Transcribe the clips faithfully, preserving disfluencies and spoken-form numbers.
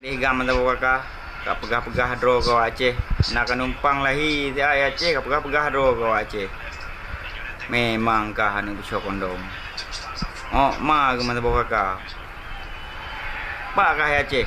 Deh gam mata boh kaka, ka peugah-peugah droe keu awak Aceh. Na ka numpang lahé di Aceh, ka peugah-peugah droe keu awak Aceh. Memang ka hana peucok kondom. Oh, ma geuh mata boh kaka. Pak kah Aceh?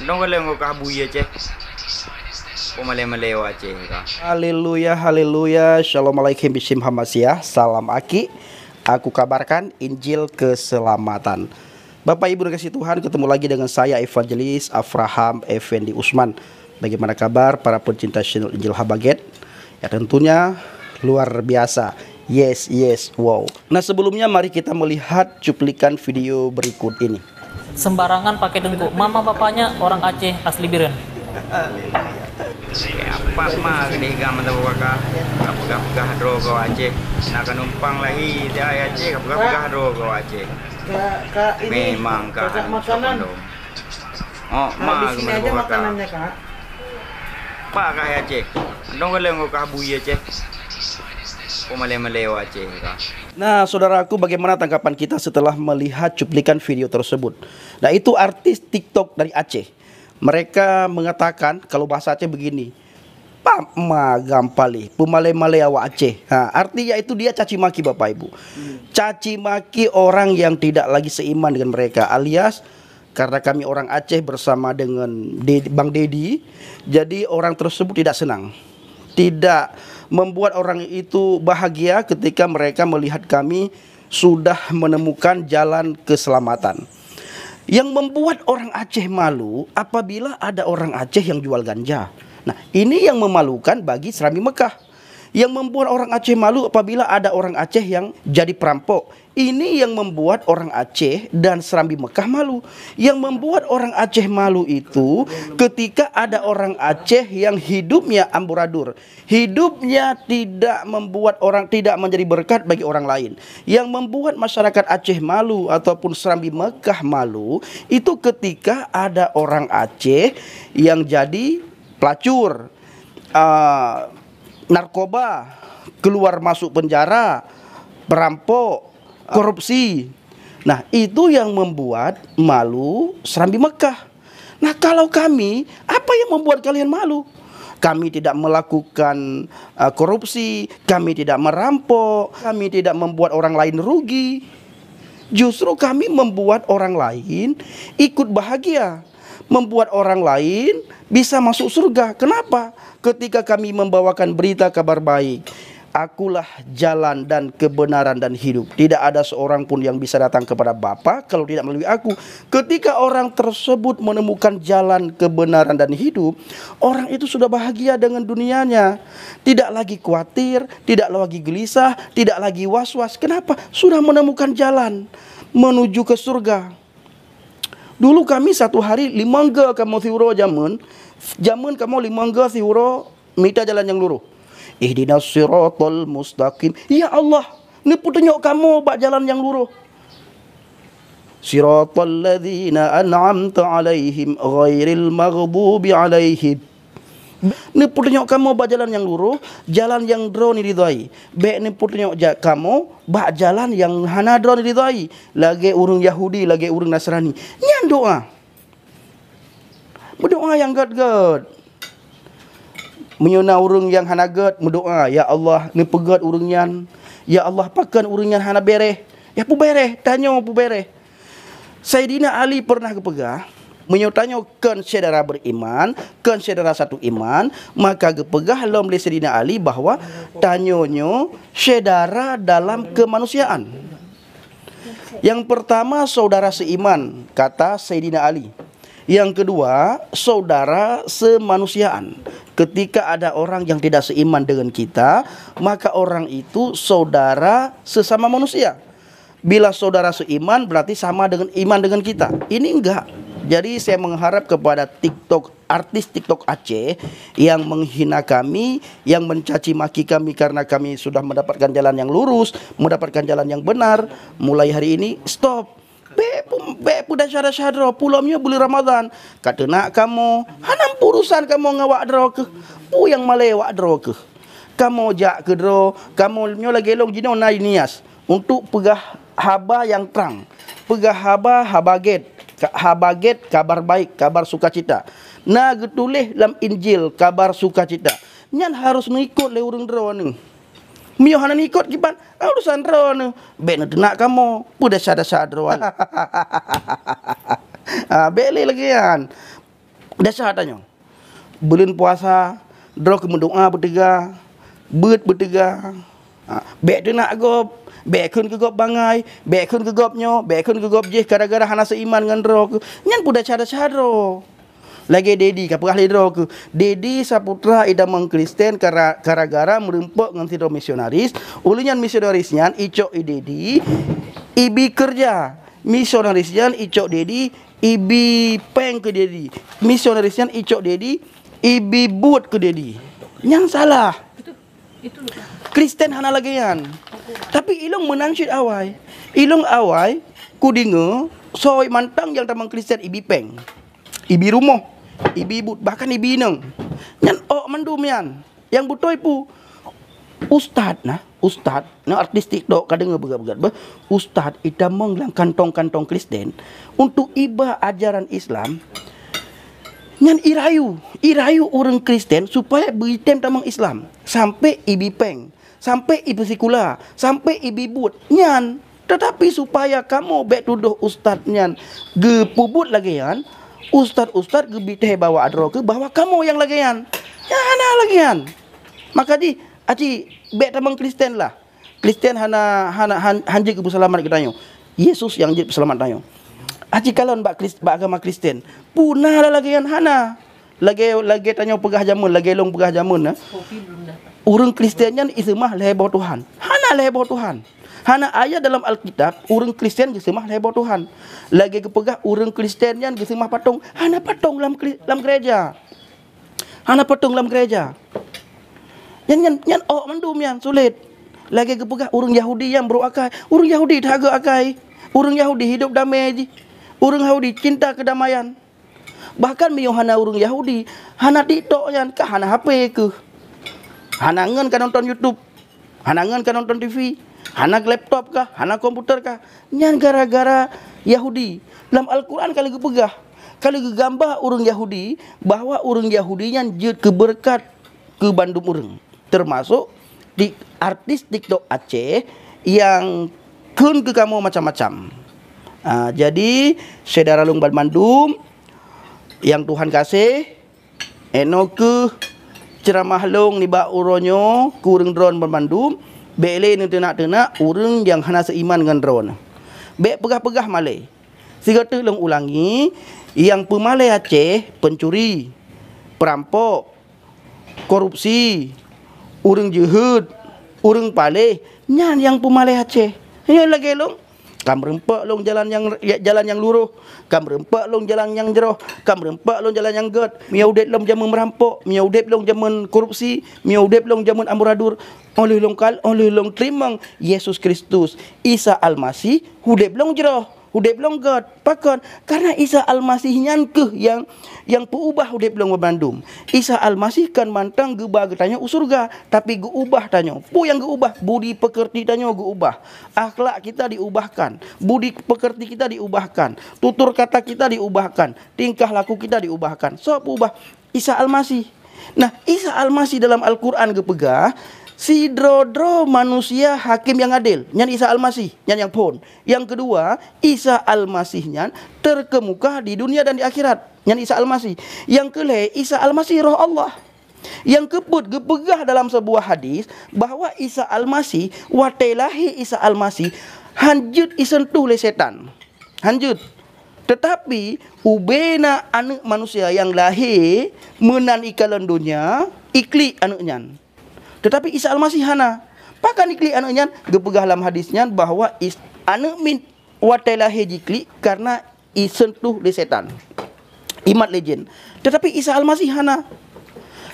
Dong galeng kah bui Aceh? Pemalée-malée awak Aceh ka. Haleluya, haleluya. Shalom alaikum bishim hamasiah. Salam aki. Aku kabarkan Injil keselamatan. Bapak Ibu dikasih Tuhan, ketemu lagi dengan saya Evangelis Abraham Effendi Usman. Bagaimana kabar para pencinta channel Injil Habaget? Ya, tentunya luar biasa. Yes, yes, wow. Nah, sebelumnya mari kita melihat cuplikan video berikut ini. Sembarangan pakai dengkuk. Mama bapaknya orang Aceh asli Biren. Siapa ma keuneuk gam mata boh kaka? Ka peugah-peugah droe keu awak Aceh. Na ka numpang lahé di Aceh, ka peugah-peugah droe keu awak Aceh. Kak, kak ini Memang ka kakak hana peucok makanan. Kondom. Oh, ma Habis geuh ini mata aja boh kaka. Makanannya, Kak. Pak kah Aceh? Dong galeng kah bui Aceh? Pemalée-malée awak Aceh ka. Nah, saudaraku, bagaimana tanggapan kita setelah melihat cuplikan video tersebut? Nah, itu artis TikTok dari Aceh. Mereka mengatakan, kalau bahasa Aceh begini, "Pak ma gam palih, pemalée-malée awak Aceh." Ha, artinya itu dia caci maki, Bapak Ibu. Caci maki orang yang tidak lagi seiman dengan mereka, alias karena kami orang Aceh bersama dengan De- Bang Dedi, jadi orang tersebut tidak senang. Tidak membuat orang itu bahagia ketika mereka melihat kami sudah menemukan jalan keselamatan. Yang membuat orang Aceh malu apabila ada orang Aceh yang jual ganja. Nah, ini yang memalukan bagi Serambi Mekah. Yang membuat orang Aceh malu apabila ada orang Aceh yang jadi perampok. Ini yang membuat orang Aceh dan Serambi Mekah malu. Yang membuat orang Aceh malu itu ketika ada orang Aceh yang hidupnya amburadul. Hidupnya tidak membuat orang, tidak menjadi berkat bagi orang lain. Yang membuat masyarakat Aceh malu ataupun Serambi Mekah malu itu ketika ada orang Aceh yang jadi pelacur, ah, narkoba, keluar masuk penjara, perampok, korupsi. Nah, itu yang membuat malu Serambi Mekah. Nah, kalau kami, apa yang membuat kalian malu? Kami tidak melakukan, uh, korupsi, kami tidak merampok, kami tidak membuat orang lain rugi. Justru kami membuat orang lain ikut bahagia, membuat orang lain bisa masuk surga. Kenapa? Ketika kami membawakan berita kabar baik, "Akulah jalan dan kebenaran dan hidup. Tidak ada seorang pun yang bisa datang kepada Bapa kalau tidak melalui Aku." Ketika orang tersebut menemukan jalan kebenaran dan hidup, orang itu sudah bahagia dengan dunianya. Tidak lagi khawatir, tidak lagi gelisah, tidak lagi was-was. Kenapa? Sudah menemukan jalan menuju ke surga. Dulu kami satu hari limong go kamoe siuroe jameun, jameun kamoe limong go siuroe mita jalan nyang luroh. "Ihdinas siratal mustaqim." Ya Allah, neupeutunyok kamoe bak jalan nyang luroh. "Siratal ladzina an'amta 'alaihim ghairil maghdubi 'alaihim." Neupeutunyok kamoe bak jalan nyang luroh, jalan nyang droe neuridhai. Bék neupeutunyok ja-, kamoe bak jalan nyang hana droe neuridhai, lagée ureuëng Yahudi, lagée ureuëng Nasrani. Nyan doá. Meudoá nyang gét-gét. Meunyoe na ureuëng nyang hana gét, meudoá, "Ya Allah, neupeugét ureuëng nyan. Ya Allah, pakon ureuëng nyan hana béréh." Ya, peubéréh, tanyoe peubéréh. Saidina Ali pernah geupeugah, meunyoe tanyoe kon syedara beriman, kon syedara satu iman, maka geupeugah lom lé Saidina Ali bahwa tanyoe nyoe syedara dalam kemanusiaan. Yang pertama, saudara seiman, kata Saidina Ali. Yang kedua, saudara semanusiaan. Ketika ada orang yang tidak seiman dengan kita, maka orang itu saudara sesama manusia. Bila saudara seiman, berarti sama dengan iman dengan kita. Ini enggak. Jadi, saya mengharap kepada TikTok, artis TikTok Aceh yang menghina kami, yang mencaci maki kami karena kami sudah mendapatkan jalan yang lurus, mendapatkan jalan yang benar, mulai hari ini, stop. Bék pu-, bék peudesya-desya droe, pulom nyoe buleuen Ramadhan. Ka teunak kamoe, hana urusan kamoe ngon awak droe keuh. Peue nyang malée awak droe keuh? Kamoe jak keu droe, kamoe nyoe lagée lôn jinoe na niat untuk peugah haba nyang trang, peugah haba, haba gét. Ka-, Haba Gét, kabar baik, kabar sukacita. Na geutuléh lam Injil kabar sukacita. Nyan harôh neuikot lé ureuëng droeneuh. Meunyoe hana neuikot kiban, ka urusan droeneuh. Bék neuteunak kamoe, peue desya-desya droe. Ah, bék lé lagée nyan. Desya tanyoe. Buleuen puasa, droe keu meudoá beuteuga, beuet beuteuga. Ha, bék teunak gob, bék kheun keu gob bangai, bék kheun keu gob nyoe, bék kheun keu gob jéh, gara-gara hana seuiman ngon droe keuh. Nyan peue desya-desya droe. Lagée Dedi, ka peugah lé droe keuh, Dedi Saputra itamong Kristen kara-, gara-gara meureumpok ngon sidroe misionaris, ulée nyan misionaris nyan icok i Dedi, ibi keureuja. Misionaris nyan icok Dedi, ibi péng keu Dedi. Misionaris nyan icok Dedi, ibi buet keu Dedi. Nyan salah. Kristen hana lagée nyan. Tapi ilong meunan cit awai. Ilong awai, kudeungoe, soe mantong nyang tamong Kristen ibi péng, ibi rumoh, ibi buet, bahkan ibi inong. Nyan ôk mandum nyan. Nyang beutôi peue? Ustaz na, ustaz, na artis TikTok ka deungoe beugat-beugat beh. Ustaz itamong lam kantong-kantong Kristen untuk iba ajaran Islam. Nyan irayu, irayu ureuëng Kristen supaya beuitem tamong Islam. Sampai ibi péng, sampai ibi sikula, sampai ibi buet. Nyan. Tetapi supaya kamoe bék tudoh ustaz nyan geupeubuet lagée nyan, ustaz-ustaz geubitée bawa droe keuh bahwa kamoe nyang lagée nyan. Nyan hana lagée nyan. Maka jih, aci bék tamong Kristen lah. Kristen hana, hana han, han jeuet geupeuseulamat geutanyoe. Yesus nyang jeuet peuseulamat tanyoe. Aci kalon bak Kris-, bak agama Kristen. Peue na lagée nyan hana. Lagée, lagée tanyoe peugah jameun, lagée lôn peugah jameun, eh. Ureuëng Kristen nyan iseumah lhée boh tuhan. Hana lhée boh tuhan. Hana ayat dalam Alkitab ureuëng Kristen geuseumah lhée boh tuhan. Lagée geupeugah ureuëng Kristen nyan geuseumah patong. Hana patong lam kri-, lam gereja. Hana patong lam gereja. Nyan, nyan, nyan ôk mandum nyan sulet. Lagée geupeugah ureuëng Yahudi nyang brok akai. Ureuëng Yahudi that geuakai. Ureuëng Yahudi hidup damé jih. Ureuëng Yahudi cinta keudamaian. Bahkan meunyoe hana ureuëng Yahudi, hana TikTok nyan ka hana H P keuh. Hana ngon ka nonton YouTube. Hana ngon ka nonton T V. Hana laptop kah, hana komputer kah. Nyan gara-gara Yahudi. Lam Al-Quran ka lheueh geupeugah, ka lheueh geugamba ureuëng Yahudi bahwa ureuëng Yahudi nyan jeuet keu beureukat keu bandum ureuëng, teumasok di artis TikTok Aceh nyang kheun keu kamoe macam-macam. Ah, jadi, syedara lôn banmandum nyang Tuhan gaséh, inoe kheueh ceuramah lôn nibak uroe nyoe keu ureuëng droeneuh banmandum, bék lé neuteunak-teunak ureuëng nyang hana seuiman ngon droeneuh. Bék peugah-peugah malée. Sigoe teuk lôn ulangi, nyang peumalée Aceh, pencuri, peurampok, korupsi, ureuëng jeuhet, ureuëng paléh, nyan nyang peumalée Aceh. Nyoe lagée lôn, ka meureumpok lôn jalan nyang, jalan nyang luroh, ka meureumpok lôn jalan nyang jroh, ka meureumpok lôn jalan nyang gét. Meunyoe udeb lôn jameun meurampok, meunyoe udeb lôn jameun korupsi, meunyoe udeb lôn jameun amburadul, óh lheueh lôn kal-, óh lheueh lôn teurimong Yesus Kristus, Isa Almasih, udeb lôn jroh. Udeb lôn gét. Pakon? Karena Isa Almasih nyan kheueh nyang, nyang peuubah udeb lôn banmandum. Isa Almasih kon mantong geuba geutanyoe u syeuruga, tapi geuubah tanyoe. Peue nyang geuubah? Budi peukeurti tanyoe geuubah. Akhlak kita diubahkan. Budi peukeurti kita diubahkan. Tutur kata kita diubahkan. Tingkah laku kita diubahkan. Soe peuubah? Isa Almasih. Nah, Isa Almasih dalam Al-Quran geupeugah, sidroe-droe manusia hakim nyang adil. Nyan Isa Almasih, nyan nyang phon. Nyang keudua, Isa Almasih nyan terkemuka di dunia dan di akhirat. Nyan Isa Almasih. Nyang keulhée, Isa Almasih Roh Allah. Nyang keupeuet geupeugah dalam sebuah hadis bahwa Isa Almasih, watée lahé Isa Almasih, han jeuet iseuntuh lé setan. Han jeuet. Teutapi, ubena aneuëk manusia nyang lahé meunan ikalon donya, iklik aneuëk nyan. Teutapi Isa Almasih hana. Pakon iklik aneuëk nyan? Geupeugah lam hadis nyan bahwa is-, aneuëk min-, watée lahé jiklik karena iseuntuh lé setan. Imat lé jén. Teutapi Isa Almasih hana.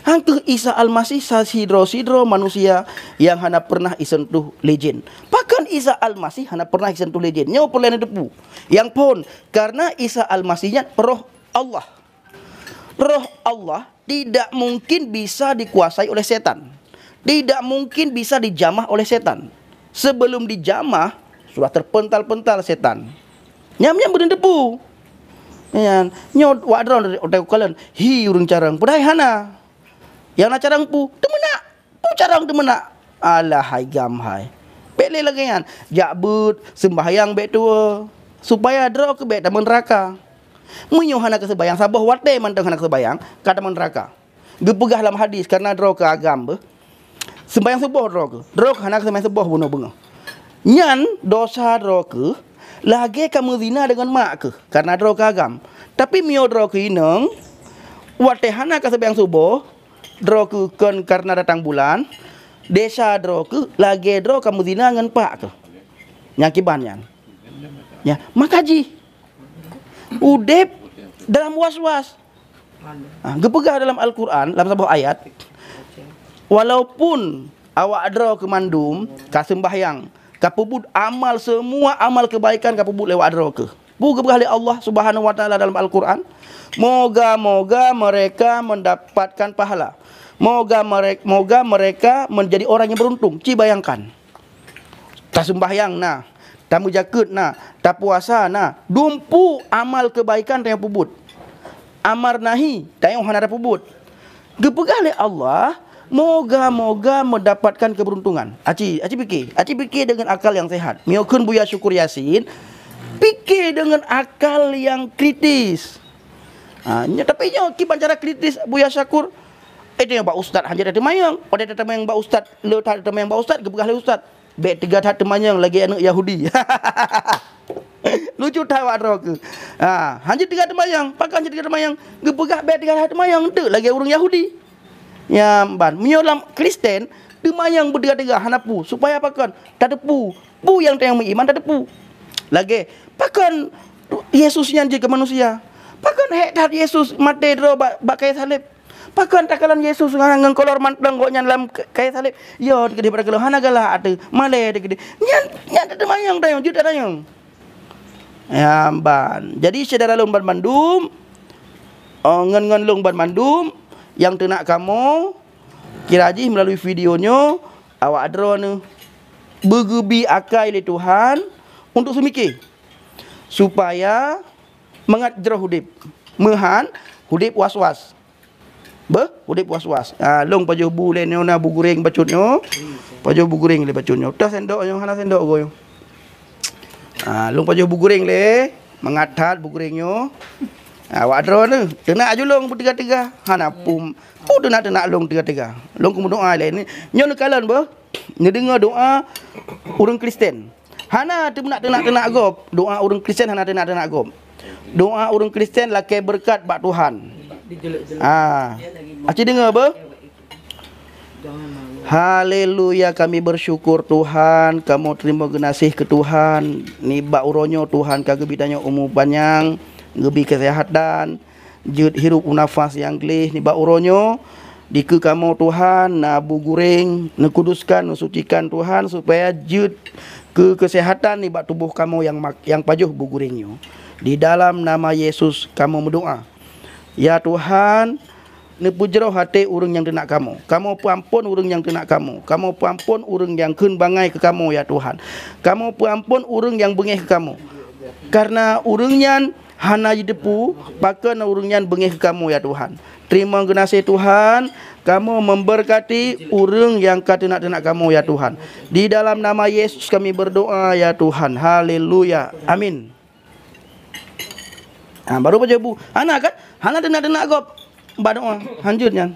Han kheueh Isa Almasih sa-, sidroe-sidroe manusia nyang hana peureunah iseuntuh lé jén. Pakon Isa Almasih hana peureunah iseuntuh lé jén? Nyoe peureulée neuteupeue. Nyang phon, karena Isa Almasih nyan Roh Allah. Roh Allah tidak mungkin bisa dikuasai oleh setan. Tidak mungkin bisa dijamah oleh setan. Sebelum dijamah, sudah terpental-pental setan. Nyan, nyan beuneuteupeue. Nyan, nyoe wak droe watée kalon, hi ureuëng carông, padahai hana. Nyang na carông peue? Teumeunak. Peue carông teumeunak? Alah hai gam hai. Bék lé lagée nyan. Jak beuet, seumbahyang bék tuwoe, supaya droe keuh bék tameuneuraka. Meunyoe hana kaseumbahyang, saboh watée mantong hana kaseumbahyang, ka tameuneuraka. Geupeugah lam hadis, kareuna droe keuh agam beuh. Seumbahyang suboh droe keuh. Droe keuh hana kaseumbahyang suboh bunoe beungoh. Nyan dosa droe keuh lagée kameuzina deungon mak keuh, kareuna droe keuh agam. Tapi meunyoe droe keuh inong, watée hana kaseumbahyang suboh, droe keuh kon kareuna datang bulan, desya droe keuh lagée droe kameuzina ngon pak keuh. Nyang kiban nyan. Ya, maka jih udeb dalam was-was. Ha, geupeugah dalam Al-Quran, lam saboh ayat, walaupun awak droe keuh mandum ka seumbahyang, ka peubuet amal, semua amal kebaikan ka peubuet lé awak droe keuh. Peue geupeugah lé Allah Subhanahu wa Taala dalam Al-Quran? Moga-moga mereka mendapatkan pahala. Moga mereka, moga mereka menjadi orang yang beruntung. Ci bayangkan. Taseumbahyang na, tameujakeuet na, tapuasa na, dumpeue amal kebaikan tanyoe peubuet. Amar nahi tanyoe hana tapeubuet. Geupeugah lé Allah, moga-moga mendapatkan keberuntungan. Aci, aci pike, aci pike deungon akal nyang sehat. Meunyoe kheun Buya Syukur Yasin, pike deungon akal nyang kritis. Ha, nya, tapi nyoe kiban cara kritis Buya Syukur. Eh, teunyong bak ustaz hana teumanyong. Pada teumanyong bak ustaz, le that teumanyong bak ustaz, geupeugah lé ustaz, bék teuga that teumanyong lagée aneuëk Yahudi. Lucu that awak droe keuh. Ha, hana teuga teumanyong, pakon hana teuga teumanyong? Geupeugah bék teuga that teumanyong, enteuk lagée ureuëng Yahudi. Nyan ban, meunyoe lam Kristen, teumanyong beuteuga-teuga hana peue, supaya pakon? Tateupeue. Peue nyang tanyoe meuiman tateupeue. Lagée, pakon Yesus nyan jeuet keu manusia? Pakon hék that Yesus maté droe bak, bak kayée saleb? Pakon takalon Yesus ngon, ngon kolor mantong gobnyan lam k-, kayée saleb? Yo, teukeudeh pada kalon hana galak ateueh, malée teukeudeh. Nyan, nyan teumanyong tanyoe, jeuet that tanyong. Ya, ban. Jadi, syedara lôn banmandum, oh, ngon, ngon lôn banmandum, nyang teunak kamoe, kira jih meulalu video nyoe, awak droeneueh beugeubi akai lé Tuhan untuk seumike, supaya mangat jroh udeb, meuhan udeb was-was. Beuh, udeb was-was. Ah, lôn pajoh bu lé nyoe na bu guréng bacut nyoe. Pajoh bu guréng lé bacut nyoe. Toh sendok nyoe, hana sendok goe nyoe. Ah, lôn pajoh bu guréng lé, mangat that bu guréng nyoe. Ah, awak droeneueh, teunak aju lôn beuteuga-teuga. Hana pum, pun teunak-teunak lôn teuga-teuga. Lôn keu meudoá lé ni. Nyoe neukalon beuh, neudeungoe doá ureuëng Kristen. Hana teunak-teunak gob. Doá ureuëng Kristen hana teunak-teunak gob. Doá ureuëng Kristen lakée beureukat bak Tuhan. Ah, aci deungoe beuh. Haleluya, kami bersyukur Tuhan, kamoe teurimong geunaséh keu Tuhan. Nibak uroe nyoe Tuhan ka geubi tanyoe umu panyang, geubi keuseuhatan, jeuet hirup u nafas nyang gleh nibak uroe nyoe. Dikeue kamoe Tuhan na bu guréng, neukuduskan, neusucikan Tuhan, supaya jeuet keu keuseuhatan nibak tuboh kamoe nyang mak-, nyang pajoh bu guréng nyoe. Di dalam nama Yesus kamoe meudoá. Ya Tuhan, neupeujroh até ureuëng nyang teunak kamoe. Kamoe peuamphon ureuëng nyang teunak kamoe. Kamoe peuamphon ureuëng nyang kheun bangai keu kamoe, ya Tuhan. Kamoe peuamphon ureuëng nyang beungéh keu kamoe. Kareuna ureuëng nyan hana jiteupeue pakon ureuëng nyan beungéh keu kamoe, ya Tuhan. Teurimong geunaséh Tuhan, kamoe memberkati ureuëng nyang ka teunak-teunak kamoe, ya Tuhan. Di dalam nama Yesus kami berdoa, ya Tuhan. Haleluya. Amin. Ha, baru pajoh bu. Hana kan? Hana teunak-teunak gob. Bak doa. Hanjeuet nyan.